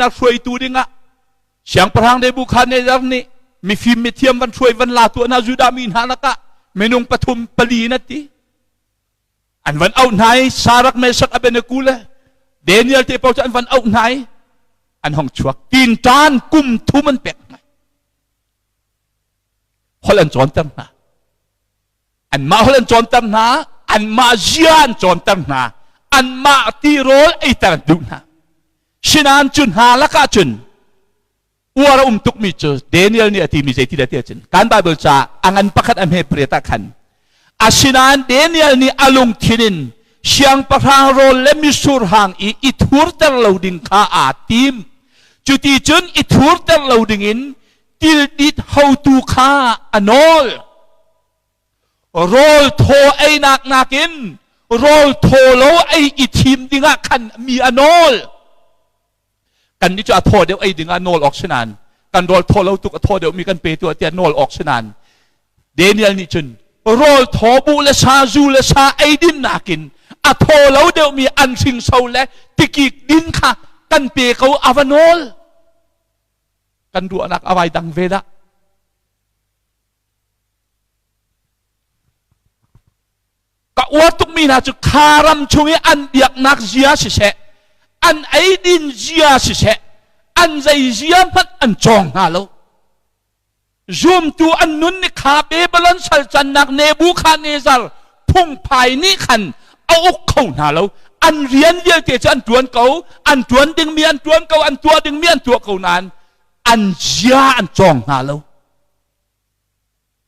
hna hruaitu dingah Siangpahrang Nebuchadnezzar nih mifim mithiam van hruai van la tuah hna Judah mi hna lakah minung pathum pali na ti. An van auh hna i Sarak, Meshach, Abednego le Daniel te paoh cu an van auh hna i an hong chuak. Tinṭan kum thum an pek hna. Holh an cawnter hna. Anmah holh an cawnter hna, anmah zia an cawnter hna, anmah tirawl eiter an duh hna. Sinain cu hna lakah cun uar a um tukmi cu Daniel nih a timi zei ti dah ti ahcun kan Bible ca a ngan pakhat a hme pariat ah khan asinain Daniel nih a lungthin in siangpahrang rawl le mitsur hang i i thurter lo ding kha aa tim. Cuti cun i thurter lo dingin tildit hotu kha a nawl. Rawl thaw einak nakin rawl thaw lo ei i thim dingah khan mi a nawl. Kan nih cu a thaw deuh ei dingah nawl awk si nain kan rawl thaw lo tuk a thaw deuhmi kan pe tuah tiah nawl awk si nain Daniel nih cun rawl thaw buh le sa zu le sa ei din nakin a thaw lo deuhmi an hringso le tikik din kha kan pe ko a va nawl. Kan ruahnak a vai dang ve dah. Ka uar tukmi hna cu kha ram chung i an biaknak zia siseh, an eidin zia siseh, an zei zia hmanh an cawng hna lo. Zumtu an nun nih kha Babylon sal cannak Nebuchadnezzar phungphai nih khan a uk kho hna lo. An rian vialte cu an ṭuan ko, an ṭuan dingmi an ṭuan ko, an tuah dingmi an tuah ko nain an zia an cawng hna lo.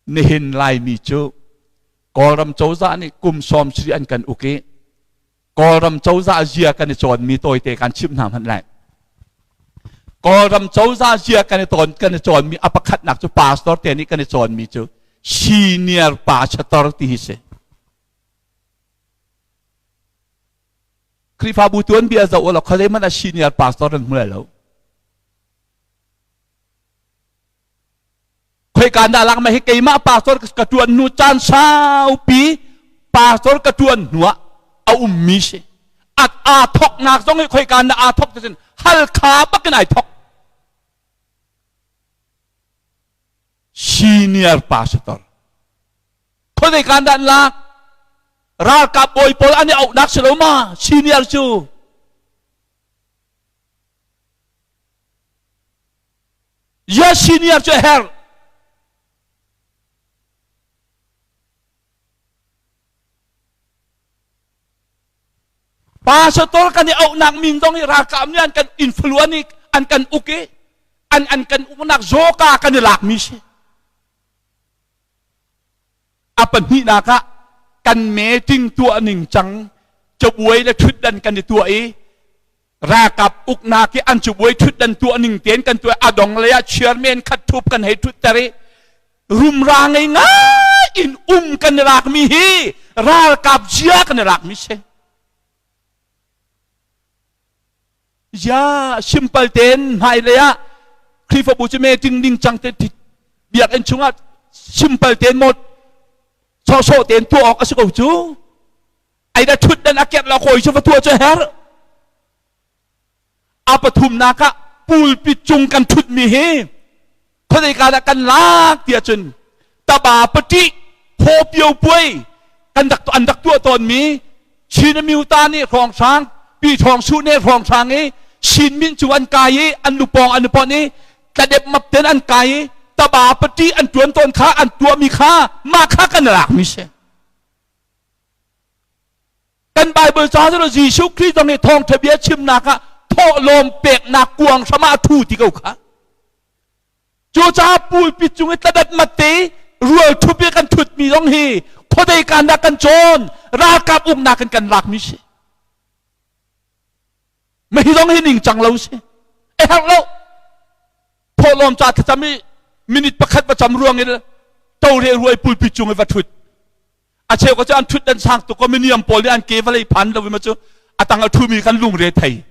Nihin Laimi cu Kawlram cozah nih kum 70 an kan uk i Kawlram cozah zia kan i cawnmi tawite kan chimh hna hmanh lai. Kawlram cozah zia kan i tawn kan i cawnmi a pakhatnak cu pastor te nih kan i cawnmi cu senior pastor ti hi si. Khrihfabu tuanbia zoh ulaw khuazei hmanh ah senior pastor an hmu lai lo. Khoika dah lak ma hi keimah pastor ka tuan hnu caan saupi pastor ka tuan hnu ah a ummi si. A aa thoknak zong hi khoika dah aa thok ti sin Halkha bakin ai thok. Senior pastor. Khoika kan dah lak? Ralkap bawi pawl an i auhnak si lo ma? Senior cu. Ya senior cu a herh. Pastor kan i auhnak min zong hi ralkap nih an kan influence i an kan uk i an an kan uknak zawka kan i lakmi si. A pahnihnak ah kan meeting tuah ning cang cabuai le ṭhutdan kan i tuah i Ralkap uknak i an cubuai ṭhutdan tuah ning tein kan tuah a dong lei ah chairman khat thup kan hei ṭhutter i rumra ngei ngai in um kan i lakmi hi ralkap zia kan i lakmi si. Ya simple tein hmailei ah Khrihfabu cu meeting ding cang te biakinn chungah simple tein maw sawhsawh tein tuah awk a si ko cu. Ai da ṭhutdan a kerh lo kawi cu va tuah cu herh. A pathumnak ah pulpit cung kan ṭhutmi hi khuadei ka dah kan lak ti ahcun taba pati hawpio puai kan rak an rak tuah tawnmi Chin Amyuta nih hrawnghrang pi thawng su ne hrawnghrang i Chin min cu an kai i an lupawng an pon i tladep map ten an kai i taba pati an tuan tawn kha an tuahmi kha mah kha kan lakmi si. Kan Bible ca cu Jesuh Khrih zong nih thawngṭha bia chimnak ah thawhlawm peknak kuang hram ah a thu ti ko kha. Cucaah pulpit cung i tladat mat te rual ṭhup i kan ṭhutmi zong hi khuadei kan dah kan cawn ralkap uknak in kan lakmi si. Mah hi zong hi ningcang lo si. A herh lo. Thawhlawm ca thlacam i minute pakhat va cam ruang in tore ruai pulpit cung i va ṭhut. A cheu ka cu an ṭhut an sang tuk ko miniam pawl nih an ke vawlei phan lo ma cu a tang a ṭhumi kan lungre thei.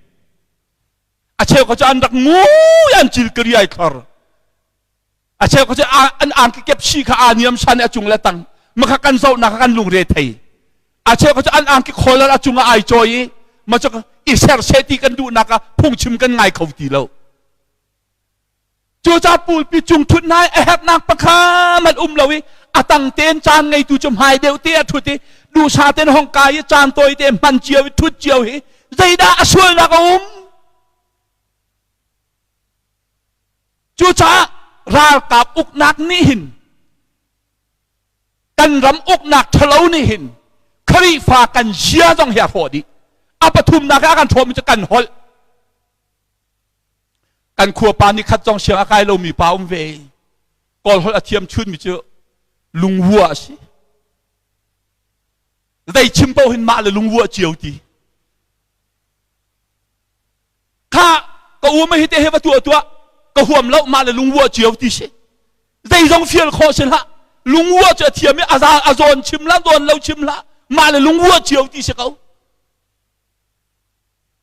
A cheu ka cu an rak ngui an cil kari ai thlor. A cheu ka cu an angki kep si kha aa niam san i a cung le tang makha kan zohnak kan lungre thei. A cheu ka cu an angki collar a cung ah ai cawi i ma cu i ser seh ti kan duhnak ah phungchim kan ngai kho ti lo. Cucaah pulpi cung ṭhut hna i a herhnak pakhat hmanh um lo i a tang tein caan ngeitu cu hmai deuh te a ṭhut i duhsa tein hong kai i caan tawi te hman cio i ṭhut cio hi zeidah a sualnak a um? Cucaah ralkap uknak nih hin kan ram uknak ṭhalo nih hin Khrihfa kan zia zong hi a hrawh dih. A pathumnak ah a kan hrawhmi cu kan holh. Kan khuapa nih khat zong siang a kai lomi pa um ve. Kawl holh a thiam chunmi cu lungvua a si. Zei chim paoh hin mah le lungvua cio ti. Kha ka um hi te he va tuah tuah ka huam lo mah le lungvua cio ti si. Zeizong fial khawh si hlah. Lungvua cu a thiam i a a zawn chim lah zawn lo chim hlah mah le lungvua cio ti si ko.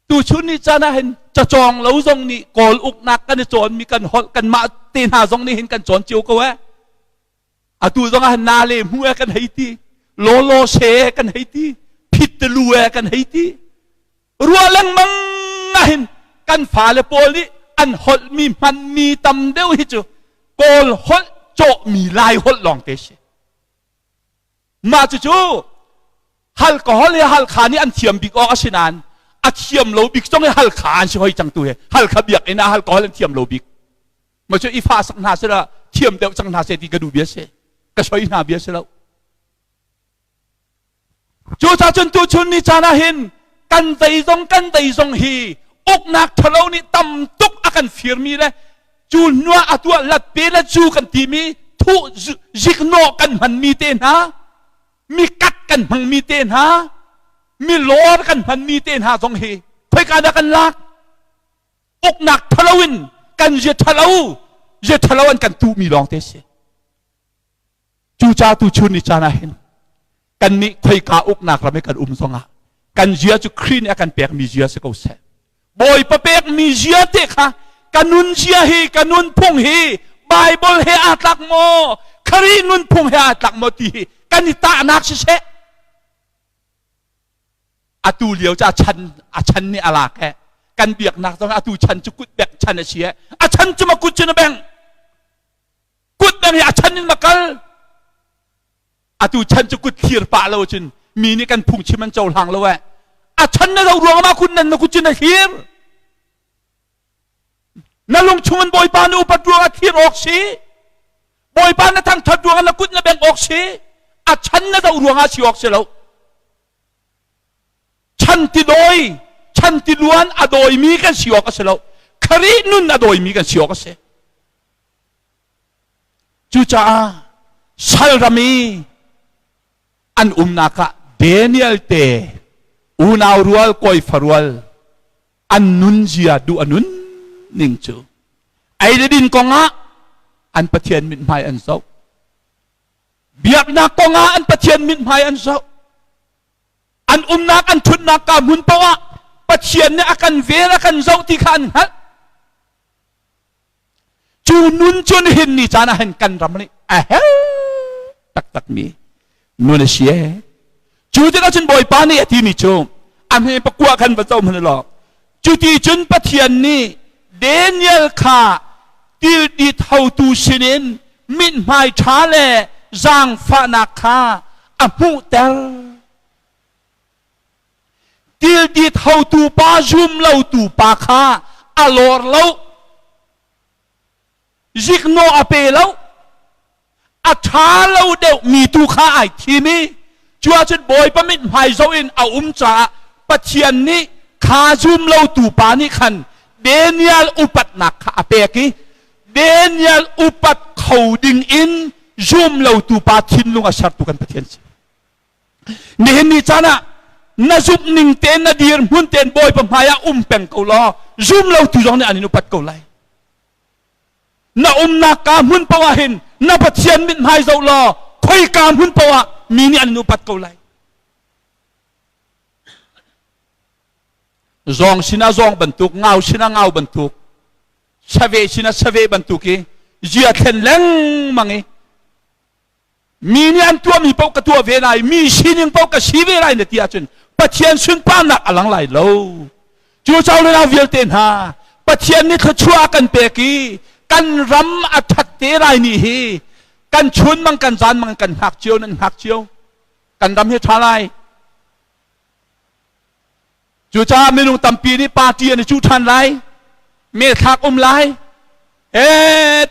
Tuchun ni caan ah hin cacawng lo zong nih Kawl uknak kan i cawnmi kan holh kanmah te hna zong nih hin kan cawn cio ko eh. Atu zong ah na le hmu eh kan hei ti, law law she eh kan hei ti, phit te lu eh kan hei ti. Ruah lengmang ah hin kan fale pawl nih an holhmi hmanmi tam deuh hi cu Kawl holh cawhmi Lai holh lawng te si. Mah cucu alcohol hi Halkha nih an thiam bik awk a si nain a thiam lo bik zong hi Halkha an si hoi cang tu hi. Halkha biakinn ah alcohol an thiam lo bik. Mah cu i fa sak hna sila thiam deuh cang hna seh ti ka duh bia si. Ka soi hna bia si lo. Cucaah cun tuchun ni caan ah hin kan zeizong kan zeizong hi uknak ṭhalo nih tam tuk a kan firmi le cu hnuah a tuah lat pe le cu kan timi thuh ziknawh kan hmanmi te hna mi kat kan hmangmi te hna mi lawr kan hmanmi te hna zong hi khoika dah kan lak uknak ṭhalo in kan zia ṭhalo zia ṭhalo an kan tuhmi lawng te si. Cucaah tuchun ni caan ah hin kannih khoika uknak ram i kan um zongah kan zia cu Khrih nih a kan pekmi zia si ko seh. Bawipa pekmi zia te kha ka nun zia hi ka nunphung hi Bible he aa tlak maw Khrih nunphung he aa tlak maw ti hi kan i tahnak siseh. Atu lio cu a chan a chan nih a lak he kan biaknak zong atu chan cu kut bek chan a si he a chan cu ma kut cun a beng Kut beng hi a chan in ma kal. Atu chan cu kut thlir pah lo cun mi nih kan phungchim an cohlang lo eh. A chan na lo ruang ma kun nan na kut cun a thlir. Na lung chung in Bawipa na upat ruang ah thlir awk si. Bawipa na thangthat ruang ah na kut na beng awk si. A chan na do ruang ah si awk si lo. Chan ti dawi, chan ti luan a dawimi kan si awk a si lo. Khrih nun a dawimi kan si awk a si. Cucaah salram i an umnak ah Daniel te unau rual kawi farual an nunzia duh a nun ning cu ei le din kongah an Pathian mithmai an zoh. Biaknak kongah an Pathian mithmai an zoh. An umnak an ṭhutnak ka hmun paoh ah Pathian nih a kan vel a kan zoh ti kha an hngalh. Cu nun cu nihin ni caan ah hin kan ram nih a herh taktakmi nun a si ee. Cu tikah cun Bawipa nih a timi cu a hme pakua khan va zoh hmanh law cuti cun Pathian nih Daniel kha tildit hotu sinin mithmai ṭha le zaangfahnak kha a hmuhter. Tildit hotu pa zum lotu pa kha a lor lo. Ziknawh a pe lo. A ṭha lo deuh mi tu kha ai thim i cu ahcun Bawipa mithmai zoh in a um caah Pathian nih kha zum lotu pa nih khan Daniel upatnak kha a pek i Daniel upat kho ding in zum lotu pa thinlung a sertu kan Pathian si. Nihin ni caan ah na zumh ning tein na dirhmun tein Bawipa hmai ah um peng ko law zum lo tu zong nih an in upat ko lai. Na umnak ka hmun paoh ah hin na Pathian mithmai zoh law khoika hmun paoh ah mi nih an in upat ko lai. Zawng sinah zawng bantuk, ngau sinah ngau bantuk, saveh sinah saveh bantuk i zia thlen lengmang i Mi nih an tuahmi paoh ka tuah ve lai, mi sining paoh ka si ve lai na ti ahcun Pathian sunparnak a lang lai lo. Cu cawlena vialte hna Pathian nih thluachuah a kan pek i kan ram a ṭhat te lai ni hi kan chun mang kan zan mang kan hngak cio nan hngak cio. Kan ram hi ṭha lai. Cucaah minung tampi nih party an i cuh ṭhan lai. Me thlak um lai. E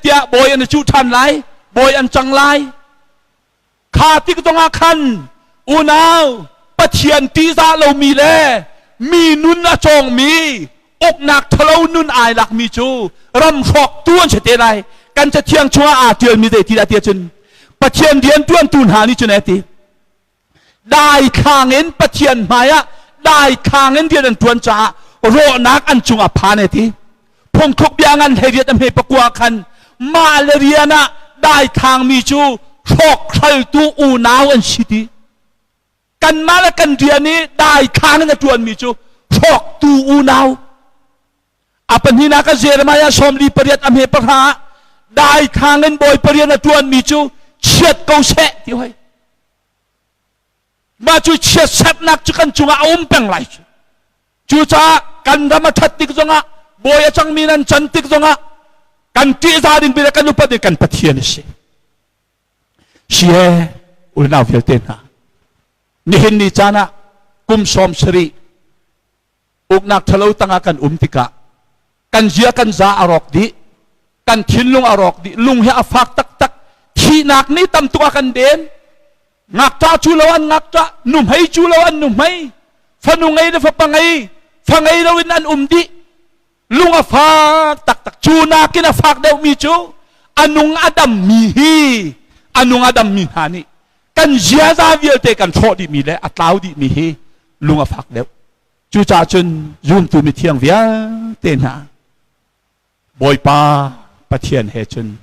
tiah bawi an i cuh ṭhan lai. Bawi an cang lai. Kha tik zongah khan unau Pathian ṭihzah lomi le mi nun a cawngmi uknak ṭhalo nun ai lakmi cu ram hrawktu an si te lai. Kan cathiang chungah aa ṭialmi zei ti dah ti ahcun Pathian rianṭuantu hna nih cun a ti. Daithlang in Pathian hmaiah daithlang in rian an ṭuan caah rawhnak an cungah phan e ti. Phungthluk bia ngan 18 a hme pakua khan mah le rian ah daithlangmi cu hrawkhraltu unau an si ti. Kanmah le kan rian i daithlang in a ṭuanmi cu hrawktu unau. A pahnihnak ah Jeremiah 48 a hme pahra ah daithlang in Bawipa rian a ṭuanmi cu chiat ko seh ti hoi. Mah cu chiatserhnak cu kan cungah a um peng lai cu. Cucaah kan ram a ṭhat tik zongah bawi a cangmi nan can tik zongah kan ṭihzah ding le kan upat ding kan Pathian a si. Si he unau vialte hna nihin ni caan ah kum 70 uknak ṭhalo tangah kan um tikah kan zia kan za a rawk dih kan thinlung a rawk dih lung hi a fak taktak thihnak nih tam tuk a kan den ngakṭah cu lo an ngakṭah nuhmei cu lo an nuhmei fanu ngei le fapa ngei fa ngei lo in an um dih lung a fak taktak cu nakin a fak deuhmi cu a nung a dammi hi a nung a dammi hna nih kan ziaza vialte kan hrawh dihmi le a tlau dihmi hi lung a fak deuh. Cucaah cun zumtu mithiang vialte hna Bawipa Pathian he cun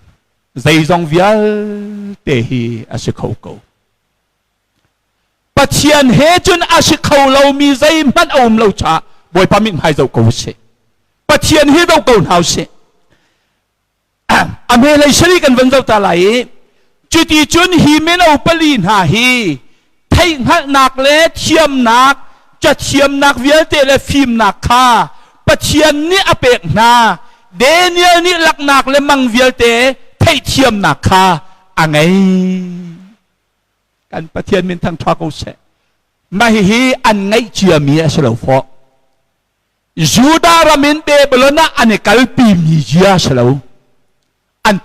zeizong vialte hi a si kho ko. Pathian he cun a si kho lomi zeihmanh a um lo caah Bawipa mithmai zoh ko usih. Pathian hi zoh ko hna usih. A hmelei sari kan van zoh ta lai i cuti cun hi mino pali hna hi theihhngalhnak le thiamnak cathiamnak vialte le fimnak kha Pathian nih a pek hna. Daniel nih laknak le mang vialte theihthiamnak kha a ngei. Kan Pathian min thangṭha ko seh. Mah hihi an ngeih ciami a si lo fawh. Judah ram in Babylon ah an i kalpimi zia a si lo.